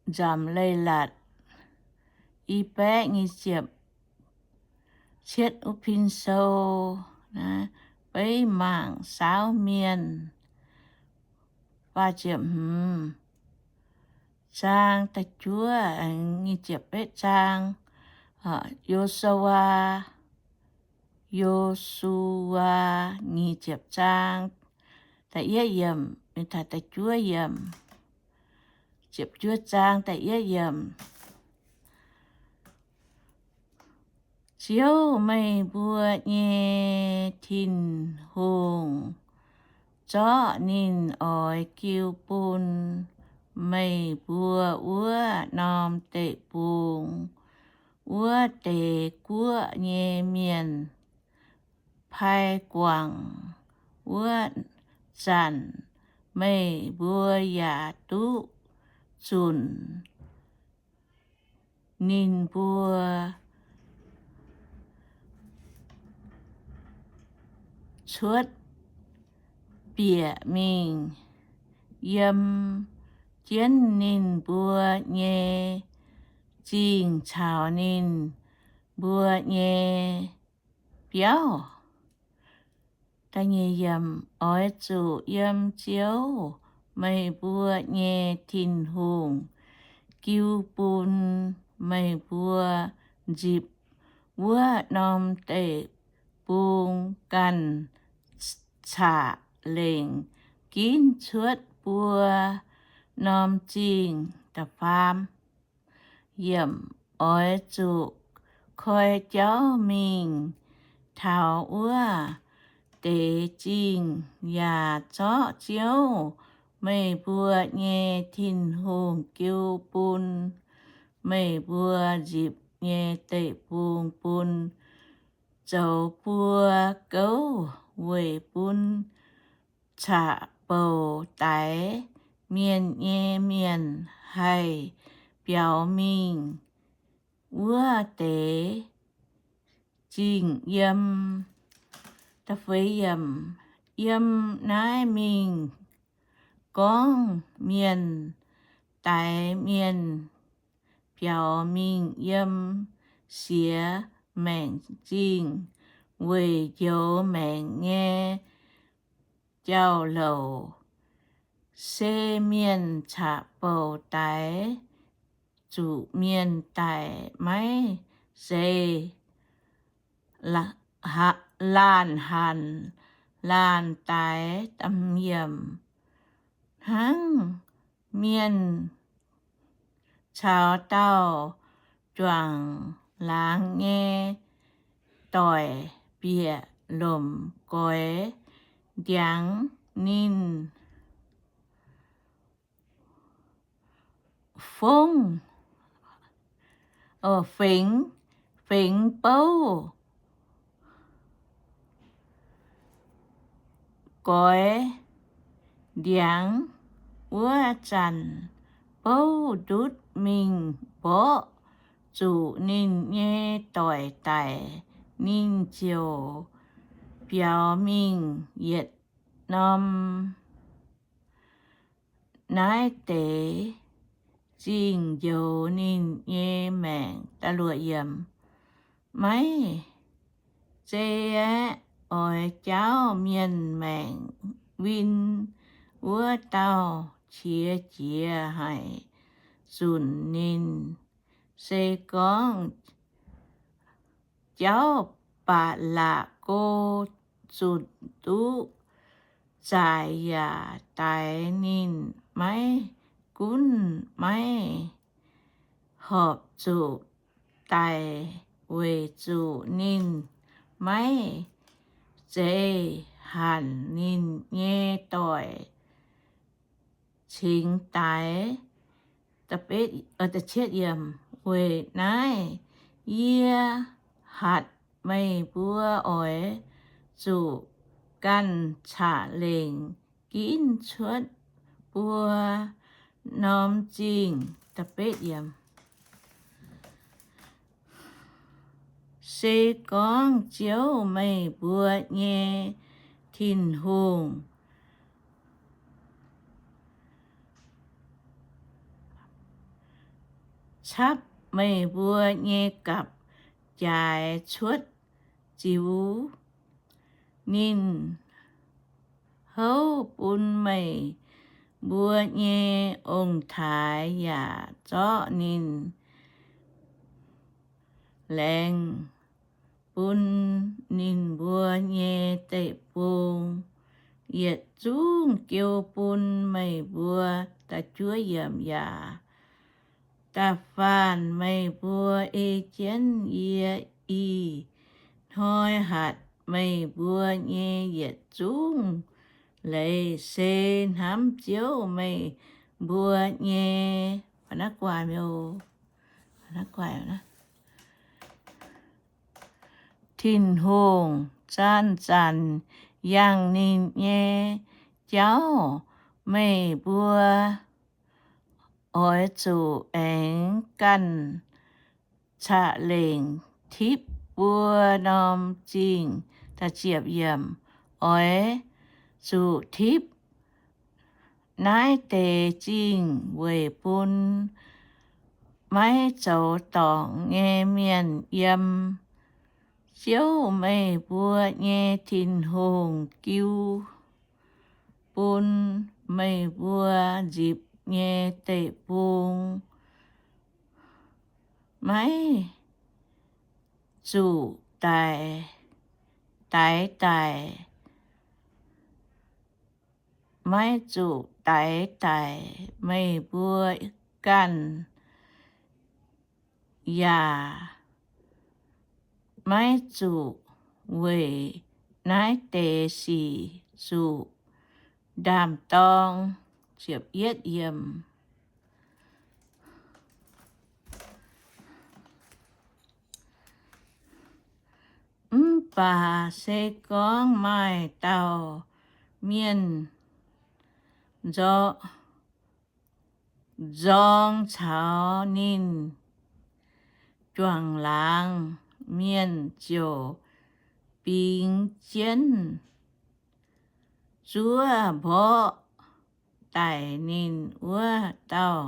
nzamc leiz-latc i baeqv nyic ziepc cietv wuov pin sou, beiv mangc saauv mienh. Zaang da'juov, nyic ziepc betv zaang, Yo^su^waa, Yo^su^waa, nyic ziepc zaang, da'yietv yiemc mingh taux da'juov yiemc, ziepc juov zaang da'yietv yiemc. Ziouv, meih mbuo nyei Tin-Hungh, zorqv ninh oix jiu bun meih mbuo wuov norm deic-bung wuov deix guoqv nyei mienh pai guangc wuov zanc, meih mbuo yaac duqv zunc ninh mbuo cuotv bieqc mingh yiem jienv ninh mbuo nyei zingh caux ninh mbuo nyei biauv. Oix zuqc yiem Ziouv, meih mbuo nyei Tin-Hungh, jiu bun meih mbuo nzipc wuov norm deic-bung ganh caqv lengc ginv cuotv buo norm zingh. Da'faam, oix zuqc koi jauv mingh taux wuov deix zingh yaac zorqv Ziouv, meih mbuo nyei Tin-Hungh, jiu bun meih mbuo nzipc nyei deic-bung bun zoux buo gouv weic bun caqv-bouc daix mienh nyei mienh haih biaux mingh wuov deix zingh yiem. Yiem naaiv mingh gorngv mienh daix mienh biaux mingh yiem siex maengc zingh weic njoux maengc nyei jauv-louc. Se mienh caqv-bouc daix zuqc mienh daic, maiv zeiz laanh hanc laanh daix. Hnangv mienh caux dauh juangc laangz nyei doic bieqc lomc goix ndiangx ninh fongv, fengx, fengx bouv goix ndiangx wuov zanc, bouv ndutv mingh mborqv zuqc ninh nyei doic daic, ninh ziouc biaux mingh yietc norm naaiv deix zingh njoux ninh nyei maengc. Maiv zei aeqv, oix jaauv mienh maengc win wuov dauh qiex jiez haic zunc ninh. Se gorngv jauv ba'laqc go zunc duqv zaaix yaac daix ninh, maiv gunv maiv horpc zuqc daic weic zuqc ninh maiv zeiz hanc ninh nyei doic cingx daix. Weic naaiv yie hatc meih mbuo oix zuqc ganh caqv lengc ginv cuotv buo norm zingh. Se gorngv Ziouv, meih mbuo nyei Tin-Hungh, capv meih mbuo nyei gapv-jaaix cuotv ziux. Ninh houv bun meih mbuo nyei ong-taaix yaac zorqv ninh laengz bun ninh mbuo nyei deic-bung yietc zungv jiu bun meih mbuo. Da'juov yiemc yaac da'faanh meih mbuo ei jienv yie ih hnoi hatc meih mbuo nyei yietc zungv leiz se hnamv Ziouv, meih mbuo nyei Tin-Hungh, zanc-zanc yangh ninh nyei jauv. Meih mbuo oix zuqc aengx ganh ca'lengc tipv buo norm zingh. Oix zuqc tipv naaiv deix zingh weic bun maiv zoux dorngc nyei mienh yiem. Ziouv, meih mbuo nyei Tin-Hungh, jiu bun meih mbuo nzipc nyei deic-bung maiv zuqc daix, daix daic, maiv zuqc daix daic. Meih mbuo ganh yaac maiv zuqc weic naaiv deix sic zuqc ndaam-dorng. Mv baac se gorngv maaih dauh mienh nzor- nzorng caux ninh juangc laangz, mienh ziouc bingx jienv zuov mborqv daic. Ninh wuov dauh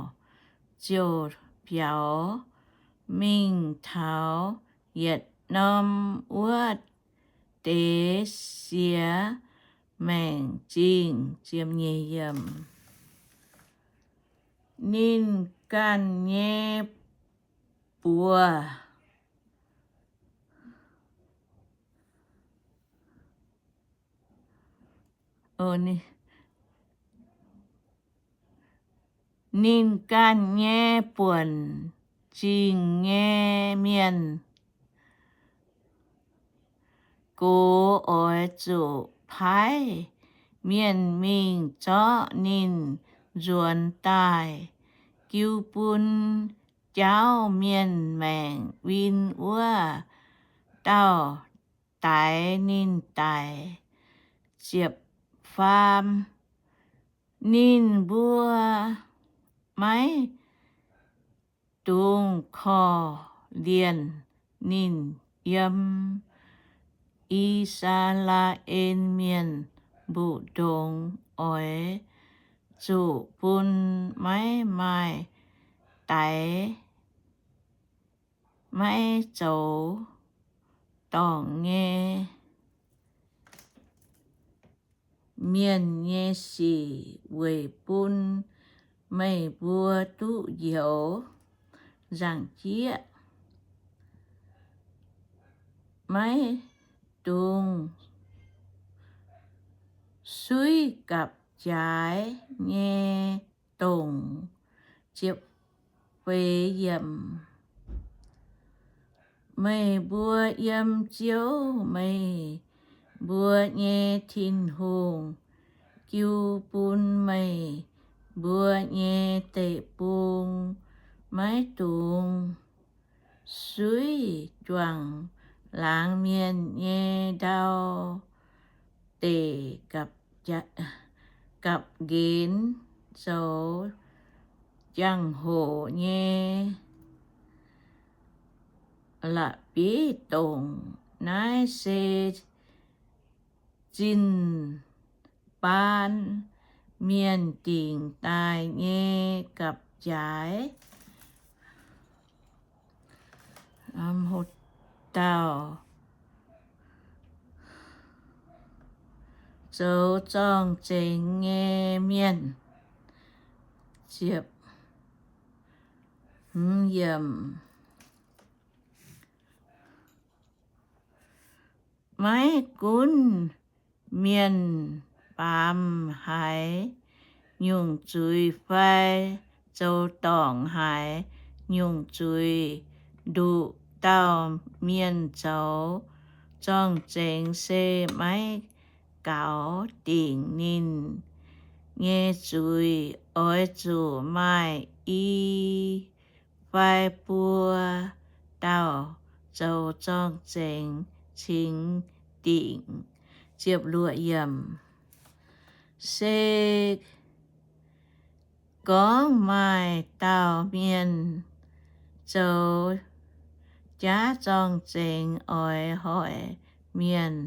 ziouc biaux mingh taux yietc norm wuov deix siex maengc zingh. Ninh ganh nyei buoz Ninh ganh nyei buonc zingh nyei mienh gox oix zuqc paaiv mienh mingh zorqv ninh nzuonx daaih, jiu bun jaauv mienh maengc win wuov dauh daix ninh daic. Ziepc faam, ninh mbuo maiv dungx korv-lienh ninh yiem I^saa^laa^en Mienh mbu'ndongx. Oix zuqc bun maiv maaih daix, maiv zoux dorngc nyei mienh nyei sic weic bun meih mbuo duqv njoux nzangc-jieqv. Maiv dungx suiv gapv-jaaix nyei dongc. Meih mbuo yiem Ziouv, meih mbuo nyei Tin-Hungh, jiu bun meih mbuo nyei deic-bung. Maiv dungx suiv juangc laangz mienh nyei ndau-deic, gapv-nqenx zoux jangx-hoc nyei la'bieiv-dongc. Naaiv se zinh baan mienh dingc daaih nyei gapv-jaaix. Houv dauh zoux zorng-zengx nyei mienh. Maiv gunv mienh baamz haaix nyungc zuiz fai zoux dorngc haaix nyungc zuiz, nduqc dauh mienh zoux zorng-zengx se maiv gaux dingc ninh nyei zuiz. Oix zuqc maaih i fai buo dauh zoux zorng-zengx cingx dingc. Se gorngv maaih dauh mienh zoux jaav zorng-zengx oix hoic mienh,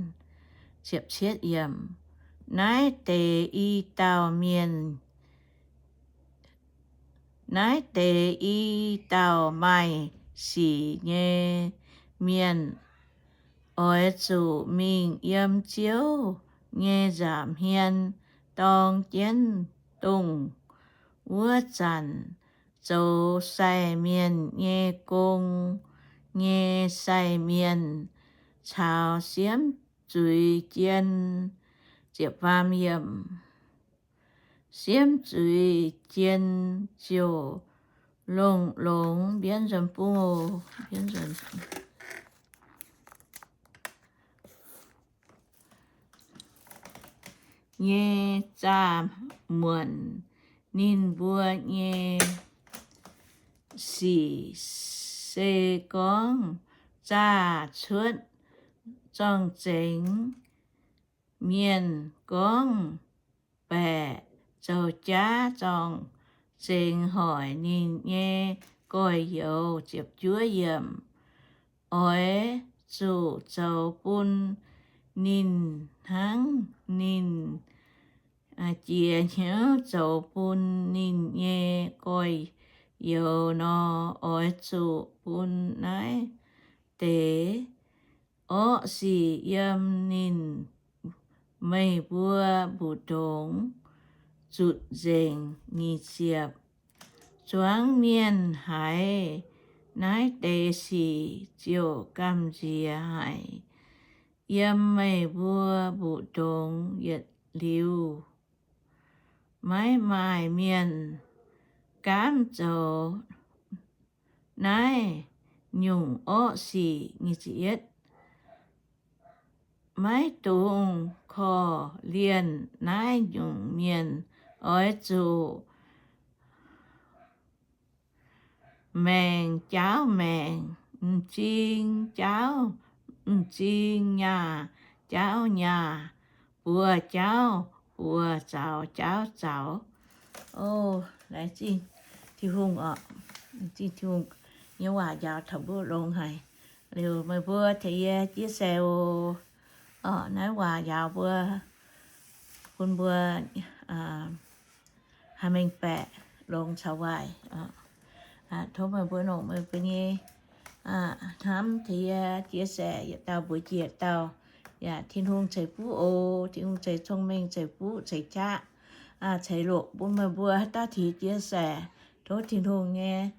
naaiv deix i dauh mienh, naaiv deix i dauh maaih sic nyei mienh oix zuqc mingh yiem Ziouv nyei nza'hmien dorng jienv dongh wuov zanc zoux sai mienh nyei gong nyei sai mienh caux siemv zuiz jien. Siemv zuiz jien ziouc longx-longx mbienv nzuonx bung nyei zaah muonc ninh mbuo nyei sic. Se gorngv zaah cuotv zorng-zengx mienh gorngv baeqc zoux jaav zorng-zengx hoic ninh nyei gorx-youz. Oix zuqc zoux bun ninh hnangv ninh jiex hnyouv zoux bun ninh nyei gorx-youz nor. Oix zuqc bun naaiv deix orqv sic yiem ninh, meih mbuo mbu'ndongx zutc nzengc. Nyic ziepc. Zuangx mienh haiz naaiv deix sic ziouc gamh nziex haic. Yiem meih mbuo mbu'ndongx yietc liuz maiv maaih mienh gaamv zoux naaiv nyungc orqv sic. Maiv dungx korv-lienh naaiv nyungc mienh. Oix zuqc maengc jaauv maengc, m'zing jaauv m'zing, nyaah jaauv nyaah, buoz jaauv buoz, zaux jaauv zaux. Laengz zingh Tin-Hungh oc. Zingh Tin-Hungh nyei waac njaaux taux mbuo longx haic. Liuz meih mbuo tengx yie chia sẻ oc. Naaiv waac njaaux mbuo, bun mbuo haih mengh baeqc longx caux waaic. Tov meih mbuo longc meih mbuo nyei hnamv tengx yie chia sẻ, yietc dauh mbuox jiex yietc dauh. Yaac Tin-Hungh ceix fuqv oc. Tin-Hungh ceix cong-mengh, ceix fuqv, ceix qaqv, ceix loqc bun meih mbuo haaix dauh tengx chia sẻ. Tov Tin-Hungh nyei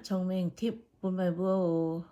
cong-mengh tipv bun meih mbuo oc.